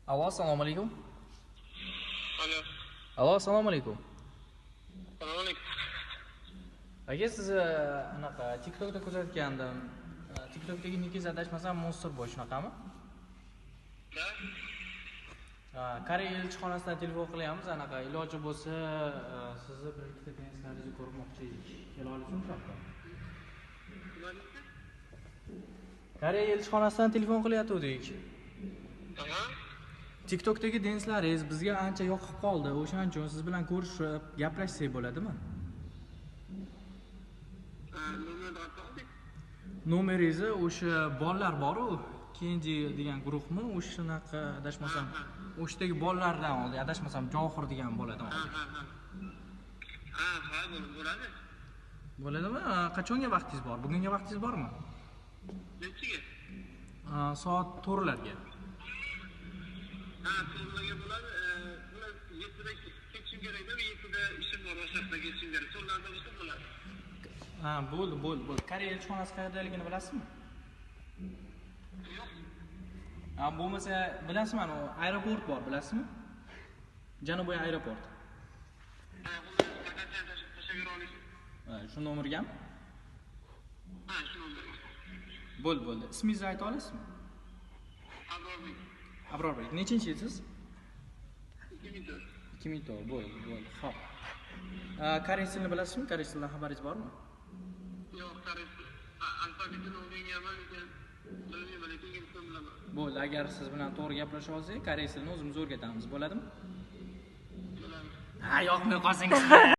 Alo, assalomu alaykum. Alo. Alo, assalomu alaykum. Assalomu alaykum. Aka, sizni anaqa TikTokda kuzatgandim. TikTokdagi nikingiz, adashmasam, Monster Boy, shunaqami? Да? Koreya elchixonasidan telefon qilyapmiz. Anaqa iloji bo'lsa, sizni bir ikkita danslaringizni ko'rmoqchi edik. Kela olasizmi shu yoqqa? Nima deysiz? Koreya elchixonasidan telefon qilyotgandik. Aha. TikTokdagi danslaringiz bizga ancha yoqib qoldi. O'shaning uchun siz bilan ko'rishib, gaplashsak bo'ladimi? Nomerni oldik. Nomeringizni o'sha bolalar bor-u, Kendi degan guruhmi, o'shanaqa, adashmasam, o'shdagi bolalardan oldik. Adashmasam, Johir degan boladan oldik. Ha, ha. Ha, ha, bo'ladi. Bo'ladimi? Qachonga vaqtingiz bor? Bugunga vaqtingiz bormi? Nechiga? Soat 4larga. Ha, to'rtlarga bo'ladi. Bular 7da ketishim kerak-da, 7da ishim bor, o'sha yoqda ketishim kerak. 4larda bo'lsa bo'ladi. Ha, bo'ldi, bo'ldi, bo'ldi. Koreya elchixonasi qayerdaligini bilasizmi? Yo'q. Ha, bo'lmasa bilasizmi, ana aeroport bor, bilasizmi? Janubiy aeroport. Ha, buni tashlab bera olasiz. Ha, shu nomergami? Ha, shu nomerga. Bo'ldi, bo'ldi. Ismingizni ayta olasizmi? Abrorbek. Abrorbek, nechinchi yilsiz? 2004. 2004, bo'ldi, bo'ldi. Xo'p. Koreys tilini bilasizmi? Koreys tilidan xabaringiz bormi? Yo'q, koreys alfabetini o'rganganman, lekin bilmayman, lekin ingliz tilini bilaman. Bo'ldi, agar siz bilan to'g'ri gaplasha olsak, koreys tilini o'zimiz o'rgatamiz, bo'ladimi? Bo'ladi. Ha, yoqmay qolsangiz.